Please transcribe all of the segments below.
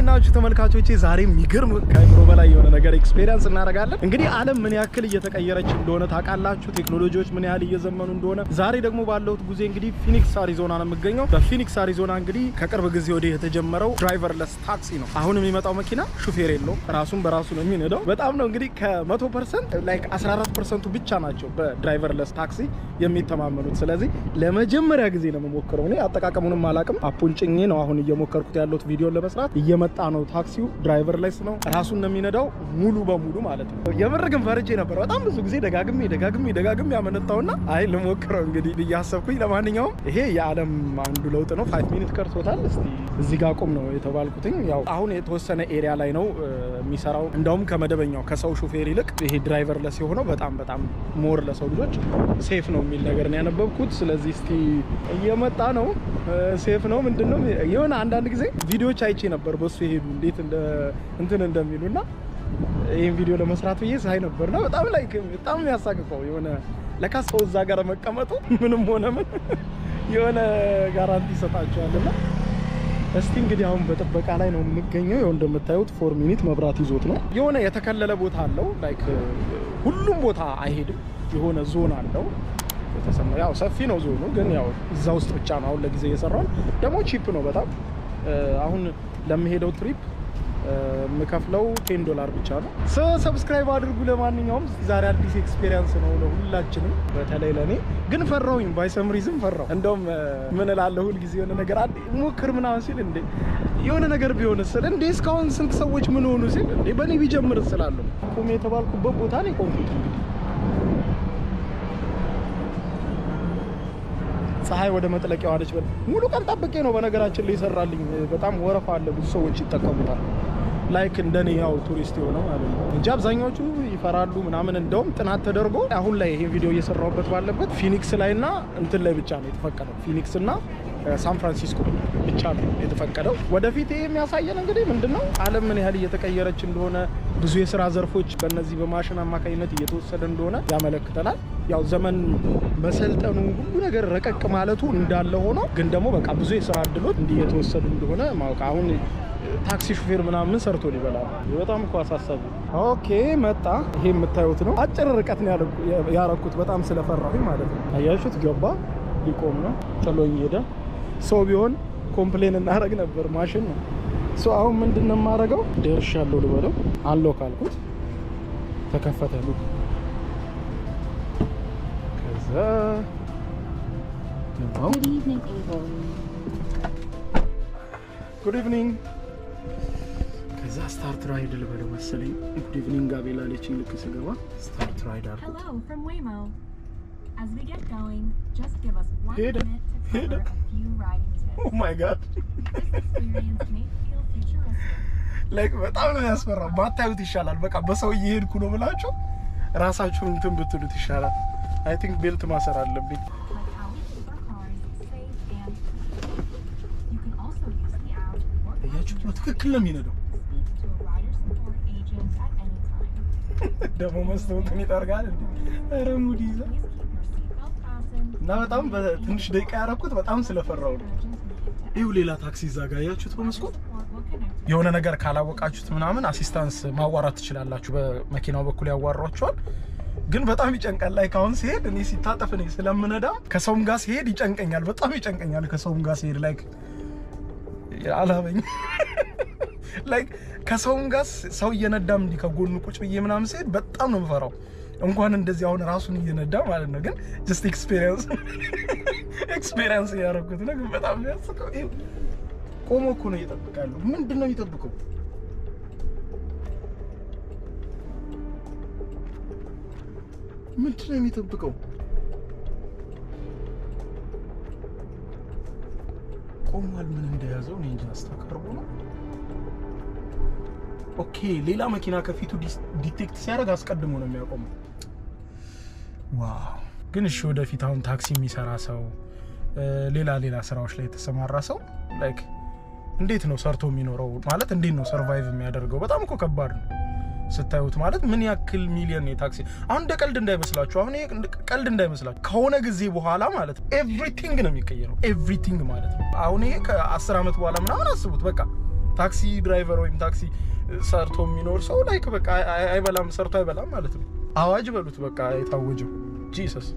እንዴት ናችሁ ተመልካቾቼ? ዛሬ የሚገርም ከአእምሮ በላይ የሆነ ነገር experience እናደርጋለን። እንግዲህ ዓለም ምን ያክል እየተቀየረች እንደሆነ ታውቃላችሁ፣ ቴክኖሎጂዎች ምን ያህል እየዘመኑ እንደሆነ። ዛሬ ደግሞ ባለሁት ጊዜ እንግዲህ ፊኒክስ አሪዞና ነው የምገኘው። በፊኒክስ አሪዞና እንግዲህ ከቅርብ ጊዜ ወዲህ የተጀመረው driverless taxi ነው። አሁን የሚመጣው መኪና ሹፌር የለውም፣ ራሱን በራሱ ነው የሚነዳው። በጣም ነው እንግዲህ ከ100% like 14% ቱ ብቻ ናቸው በ driverless taxi የሚተማመኑት። ስለዚህ ለመጀመሪያ ጊዜ ነው የምሞክረው። እኔ አጠቃቀሙንም አላቅም። App ኡን ጭኜ ነው አሁን እየሞከርኩት ያለሁት ቪዲዮን ለመስራት። እየመጣ ነው ታክሲው። Driverless ነው፣ ራሱን ነው የሚነዳው ሙሉ በሙሉ ማለት ነው። የምር ግን ፈርቼ ነበር በጣም ብዙ ጊዜ ደጋግሜ ደጋግሜ ደጋግሜ ያመነታውና አይ ልሞክረው እንግዲህ ብዬ አሰብኩኝ። ለማንኛውም ይሄ የዓለም አንዱ ለውጥ ነው። 5 minute ቀርቶታል። እስቲ እዚህ ጋር ቁም ነው የተባልኩትኝ። ያው አሁን የተወሰነ area ላይ ነው የሚሰራው። እንደውም ከመደበኛው ከሰው ሹፌር ይልቅ ይሄ driverless የሆነው በጣም በጣም more ለሰው ልጆች safe ነው የሚል ነገር ነው ያነበብኩት። ስለዚህ እስቲ እየመጣ ነው። Safe ነው ምንድን ነው የሆነ አንዳንድ ጊዜ ቪዲዮዎች አይቼ ነበር በሱ የሄዱ እንዴት እንደ እንትን እንደሚሉ እና ይህን ቪዲዮ ለመስራት ብዬ ሳይ ነበርና በጣም like በጣም የሚያሳቅቀው የሆነ ለካ ሰው እዛ ጋር መቀመጡ ምንም ሆነ ምን የሆነ guarantee ይሰጣቸዋል። እና እስቲ እንግዲህ አሁን በጥበቃ ላይ ነው የምገኘው። ያው እንደምታዩት 4 minute መብራት ይዞት ነው። የሆነ የተከለለ ቦታ አለው። Like ሁሉም ቦታ አይሄድም። የሆነ ዞን አለው የተሰማ ያው ሰፊ ነው ዞኑ፣ ግን ያው እዛ ውስጥ ብቻ ነው አሁን ለጊዜ እየሰራው። ደግሞ cheap ነው በጣም። አሁን ለምሄደው trip የምከፍለው $10 ብቻ ነው። So subscribe አድርጉ። ለማንኛውም ዛሬ አዲስ experience ነው ለሁላችንም፣ በተለይ ለእኔ ግን ፈራሁኝ። By some reason ፈራሁ። እንደውም ምን እላለሁ ሁልጊዜ የሆነ ነገር ሞክር ምናምን ሲል እንዴ የሆነ ነገር ቢሆን ስል እንዴ እስካሁን ስንት ሰዎች ምን ሆኑ ሲል እንዴ በእኔ ቢጀምር ስላለሁ ቁም የተባልኩበት ቦታ ነው የቆምኩት። እንግዲህ ፀሐይ ወደ መጥለቂያዋ ነች። ሙሉ ቀን ጠብቄ ነው በነገራችን ላይ ይሰራልኝ። በጣም ወረፋ አለ፣ ብዙ ሰዎች ይጠቀሙታል። Like እንደኔ ያው ቱሪስት የሆነው ማለት ነው እንጂ አብዛኛዎቹ ይፈራሉ ምናምን። እንደውም ጥናት ተደርጎ አሁን ላይ ይሄን ቪዲዮ እየሰራሁበት ባለበት ፊኒክስ ላይ እና እንትን ላይ ብቻ ነው የተፈቀደው። ፊኒክስ እና ሳን ፍራንሲስኮ ብቻ ነው የተፈቀደው። ወደፊት ይሄ የሚያሳየን እንግዲህ ምንድነው ዓለም ምን ያህል እየተቀየረች እንደሆነ፣ ብዙ የስራ ዘርፎች በእነዚህ በማሽን አማካኝነት እየተወሰደ እንደሆነ ያመለክተናል። ያው ዘመን መሰልጠኑ ሁሉ ነገር ረቀቅ ማለቱ እንዳለ ሆኖ ግን ደግሞ በቃ ብዙ የስራ እድሎች እንዲህ እየተወሰዱ እንደሆነ ማወቅ። አሁን ታክሲ ሹፌር ምናምን ሰርቶ ሊበላ ነው። በጣም እኮ አሳሳቢ። Okay መጣ። ይሄ የምታዩት ነው። አጭር ርቀት ነው ያረኩት በጣም ስለፈራሁኝ ማለት ነው። አያችሁት? ገባ። ሊቆም ነው። ጥሎኝ ሄደ። ሰው ቢሆን complain እናደርግ ነበር። ማሽን ነው። So አሁን ምንድን ነው የማደርገው? ደርሻለሁ ልበለው። Unlock አልኩት። ተከፈተ። Look ከዛ ገባው። Good evening, Abel. Good evening። ከዛ start ride ልበለው መሰለኝ። Good evening አቤል አለችኝ ልክ ስገባ። Start ride አልኩት። Hello from Waymo. As we get going, just give us one ሄደ minute to ሄደ። cover a few riding tips. Oh my God. This experience may feel futuristic. Like በጣም ነው የሚያስፈራው። ባታዩት ይሻላል። በቃ በሰው እየሄድኩ ነው ብላችሁ ራሳችሁን እንትን ብትሉት ይሻላል። I think belt ማሰር አለብኝ። Like how we keep our cars safe and clean. You can also use the app or እያችሁት ነው፣ ትክክል ነው የሚነዳው። speak to a rider support agent at any time. ደግሞ መስታወቱን ይጠርጋል እንዴ! ኧረ ሙድ ይዛል። Please keep your seatbelt fastened. እና በጣም በትንሽ ደቂቃ ያደረኩት በጣም ስለፈራው ነው። Urgent need to ይኸው ሌላ ታክሲ እዛ ጋር ያያችሁት በመስኮት። support will connect የሆነ ነገር ካላወቃችሁት ምናምን assistance ማዋራት ትችላላችሁ። በመኪናው በኩል ያዋሯችኋል። ግን በጣም ይጨንቃል። Like አሁን ሲሄድ እኔ ሲታጠፍ እኔ ስለምነዳ ከሰውም ጋር ሲሄድ ይጨንቀኛል። በጣም ይጨንቀኛል ከሰውም ጋር ሲሄድ like አላበኝ like ከሰውም ጋር ሰው እየነዳም እንዲህ ከጎኑ ቁጭ ብዬ ምናምን ሲሄድ በጣም ነው የምፈራው። እንኳን እንደዚህ አሁን ራሱን እየነዳ ማለት ነው። ግን just experience እያደረኩት ነው። ግን በጣም የሚያስቀው ይኸው ቆሞ እኮ ነው እየጠበቀ ያለው። ምንድን ነው የሚጠብቀው? ምንድን ነው የሚጠብቀው? ቆሟል። ምን እንደያዘው እኔ እንጃ። አስተካርቦ ነው። Okay ሌላ መኪና ከፊቱ detect ሲያደርግ አስቀድሞ ነው የሚያቆመው። Wow! ግን እሺ ወደፊት አሁን ታክሲ የሚሰራ ሰው ሌላ ሌላ ስራዎች ላይ የተሰማራ ሰው like እንዴት ነው ሰርቶ የሚኖረው? ማለት እንዴት ነው survive የሚያደርገው? በጣም እኮ ከባድ ነው ስታዩት። ማለት ምን ያክል ሚሊዮን የታክሲ አሁን እንደ ቀልድ እንዳይመስላችሁ፣ አሁን ይሄ ቀልድ እንዳይመስላችሁ፣ ከሆነ ጊዜ በኋላ ማለት ነው everything ነው የሚቀየረው። Everything ማለት ነው። አሁን ይሄ ከ10 ዓመት በኋላ ምናምን አስቡት በቃ። ታክሲ driver ወይም ታክሲ ሰርቶ የሚኖር ሰው like በቃ አይበላም፣ ሰርቶ አይበላም ማለት ነው። አዋጅ በሉት በቃ የታወጀው። Jesus,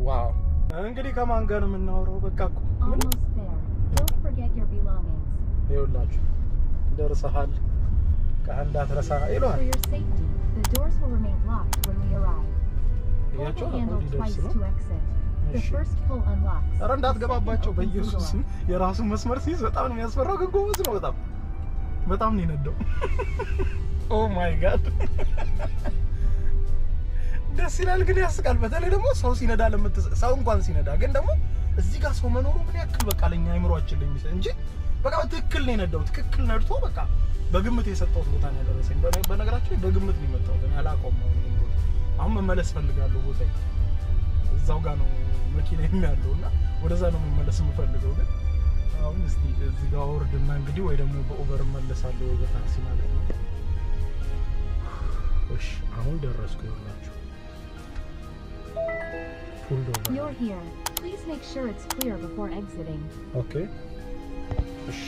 wow። እንግዲህ ከማን ጋር ነው የምናወራው? በቃ እኮ ምንም Almost there. Don't forget your belongings. ይኸውላችሁ ደርሰሃል፣ ዕቃህን እንዳትረሳ ይለዋል። For your safety, the doors will remain locked when we arrive. Pull እያቸው the አሁን handle ሊደርስ twice ነው። to exit. The እሺ። first pull unlocks. ኧረ The second እንዳትገባባቸው opens the በኢየሱስ door. የራሱን መስመር ሲይዝ በጣም ነው የሚያስፈራው። ግን ጎበዝ ነው፣ በጣም በጣም ነው የነዳው። Oh my God, ደስ ይላል፣ ግን ያስቃል። በተለይ ደግሞ ሰው ሲነዳ ሰው እንኳን ሲነዳ ግን ደግሞ እዚህ ጋር ሰው መኖሩ ምን ያክል በቃ ለኛ አይምሯችን ላይ የሚሰ እንጂ በቃ ትክክል ነው የነዳው። ትክክል ነድቶ በቃ በግምት የሰጠሁት ቦታ ነው ያደረሰኝ። በነገራችን ላይ በግምት ነው የመጣሁት፣ እኔ አላውቀውም። አሁን ይሄን ቦታ አሁን መመለስ ፈልጋለሁ። ቦታ እዛው ጋር ነው መኪና ያለው እና ወደዛ ነው መመለስ የምፈልገው። ግን አሁን እስቲ እዚህ ጋር ወርድና እንግዲህ ወይ ደግሞ በ Uber እመለሳለሁ ወይ በታክሲ ማለት ነው። እሺ አሁን ደረስኩ። ይኸውላችሁ pulled over. You're here. Please make sure it's clear before exiting. Okay, እሺ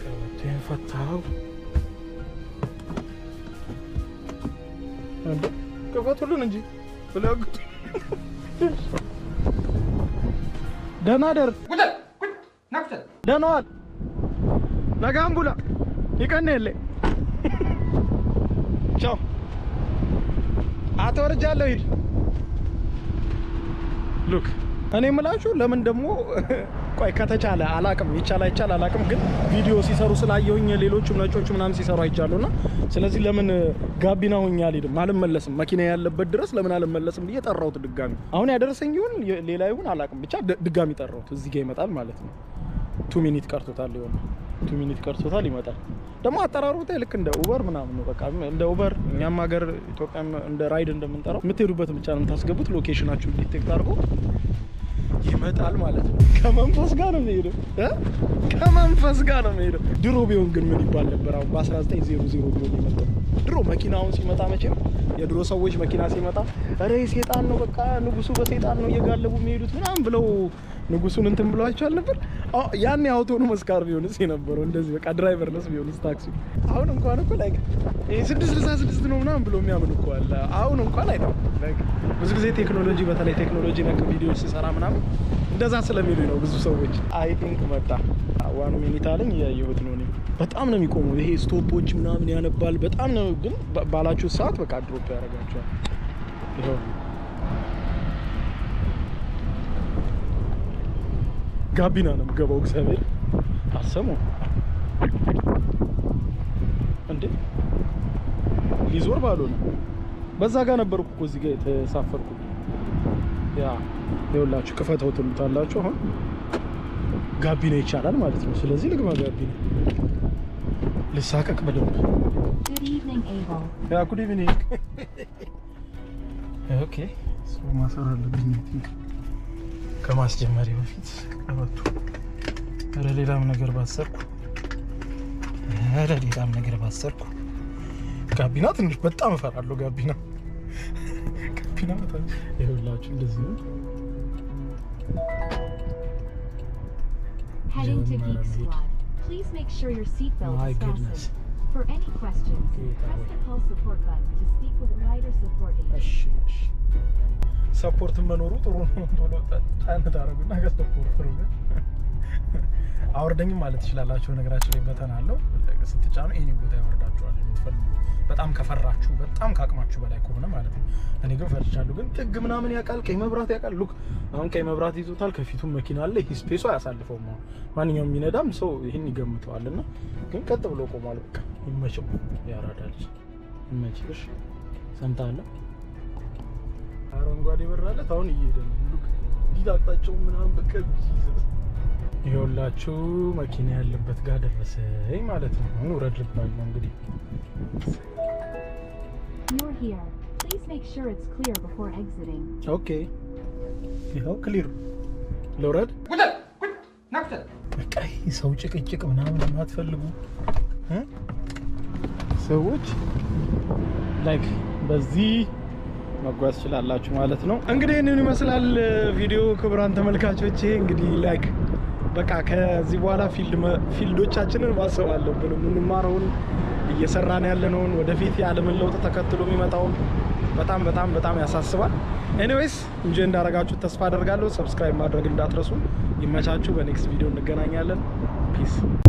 ቀበቶዬን ፈታው። እንዴ ክፈቱልን እንጂ ብለው ያግጡ። ደህና ደር፣ ደህና ዋል። Nagaan bulaa ይቀን የለ ቻው። አተወርጃለሁ። ሂድ። Look, እኔ የምላችሁ ለምን ደግሞ ቆይ ከተቻለ አላቅም፣ ይቻል አይቻል አላቅም፣ ግን ቪዲዮ ሲሰሩ ስላየሁኝ ሌሎቹም ነጮቹ ምናምን ሲሰሩ አይቻለሁ። እና ስለዚህ ለምን ጋቢና ሆኜ አልሄድም፣ አልመለስም፣ መኪና ያለበት ድረስ ለምን አልመለስም ብዬ ጠራሁት ድጋሚ። አሁን ያደረሰኝ ይሁን ሌላ ይሁን አላቅም፣ ብቻ ድጋሚ ጠራሁት። እዚህ ጋር ይመጣል ማለት ነው። 2 minute ቀርቶታል፣ የሆነ 2 minute ቀርቶታል፣ ይመጣል። ደግሞ አጠራሩ ልክ እንደ Uber ምናምን ነው። በቃ እንደ Uber እኛም ሀገር ኢትዮጵያም እንደ Ride እንደምንጠራው የምትሄዱበትን ብቻ ነው የምታስገቡት። Location ኣችሁን detect አድርጎ ይመጣል ማለት ነው። ከመንፈስ ጋር ነው የሚሄደው እ ከመንፈስ ጋር ነው የሚሄደው። ድሮ ቢሆን ግን ምን ይባል ነበር? አሁን በ1900 ቢሆን የመጣው ድሮ መኪና አሁን ሲመጣ መቼም የድሮ ሰዎች መኪና ሲመጣ ኧረ ሴጣን ነው፣ በቃ ንጉሱ በሴጣን ነው እየጋለቡ የሚሄዱት ምናምን ብለው ንጉሱን እንትን ብለዋቸዋል ነበር። ያኔ autonomous car ቢሆንስ የነበረው እንደዚህ በቃ driverless ቢሆንስ ታክሲ? አሁን እንኳን እኮ like ይሄ 666 ነው ምናምን ብሎ የሚያምን እኮ አለ። አሁን እንኳን አይተው like ብዙ ጊዜ ቴክኖሎጂ በተለይ ቴክኖሎጂ ነክ ቪዲዮ ሲሰራ ምናምን እንደዛ ስለሚሉኝ ነው ብዙ ሰዎች። I think መጣ። 1 minute አለኝ፣ እያየሁት ነው እኔ። በጣም ነው የሚቆመው። ይሄ stop ኦች ምናምን ያነባል በጣም ነው፣ ግን ባላችሁ ሰዓት በቃ drop ያደርጋቸዋል። ይኸው ጋቢና ነው የምገባው። እግዚአብሔር አሰሙ እንዴ ሊዞር ባልሆነ በዛ ጋር ነበርኩ እኮ እዚህ ጋር የተሳፈርኩ። Yeah, ይኸውላችሁ ክፈተው ትሉታላችሁ። አሁን ጋቢና ይቻላል ማለት ነው። ስለዚህ ልግባ ጋቢና፣ ልሳቀቅ በደንብ። Good evening, Abel. Yeah, good evening. Okay, ሰው ማሰር አለብኝ I think ከማስጀመሪያ በፊት ቀበቶ። ኧረ ሌላም ነገር ባሰርኩ፣ ኧረ ሌላም ነገር ባሰርኩ። ጋቢና ትንሽ በጣም እፈራለሁ። ጋቢና ጋቢና በጣም ይኸውላችሁ እንደዚህ ነው። Heading to German Geek Heat. Squad. Please make sure your seatbelt My is goodness. fastened. For any questions, Okay, press the call support button to speak with a rider support agent. እሺ እሺ። Support መኖሩ ጥሩ ነው። ቶሎ ጫን ታደርጉና ከ supporter ኡ ጋር አውርደኝም ማለት ትችላላችሁ። ነገራችን ላይ button አለው፣ ስትጫኑ any ቦታ ያወርዳችኋል። የምትፈልጉ በጣም ከፈራችሁ፣ በጣም ካቅማችሁ በላይ ከሆነ ማለት ነው። እኔ ግን ፈርቻለሁ። ግን ጥግ ምናምን ያውቃል፣ ቀይ መብራት ያውቃል። Look, አሁን ቀይ መብራት ይዞታል። ከፊቱም መኪና አለ። ይህ space ኡ አያሳልፈውም። አሁን ማንኛውም የሚነዳም ሰው ይህን ይገምተዋል። እና ግን ቀጥ ብሎ ቆሟል። በቃ ይመቸው፣ ያራዳ ልጅ ይመችሽ። ሰምተሃል? አረንጓዴ በራለት፣ አሁን እየሄደ ነው። Look, ዲት አቅጣጫው ምናምን በቃ Jesus። ይኸውላችሁ መኪና ያለበት ጋር ደረሰኝ ማለት ነው። አሁን ውረድ ልባል ነው እንግዲህ። You're here. Please make sure it's clear before exiting. Okay, ይኸው clear፣ ልውረድ። በቃ ይሄ ሰው ጭቅጭቅ ምናምን የማትፈልጉ እ ሰዎች like በዚህ መጓዝ ትችላላችሁ ማለት ነው። እንግዲህ ይህንን ይመስላል ቪዲዮ ክቡራን ተመልካቾቼ። እንግዲህ like በቃ ከዚህ በኋላ field ኦቻችንን ማሰብ አለብን። የምንማረውን፣ እየሰራን ያለነውን፣ ወደፊት የዓለምን ለውጥ ተከትሎ የሚመጣውን በጣም በጣም በጣም ያሳስባል። Anyways enjoy እንዳረጋችሁ ተስፋ አደርጋለሁ። Subscribe ማድረግ እንዳትረሱ። ይመቻችሁ። በ next ቪዲዮ እንገናኛለን። Peace.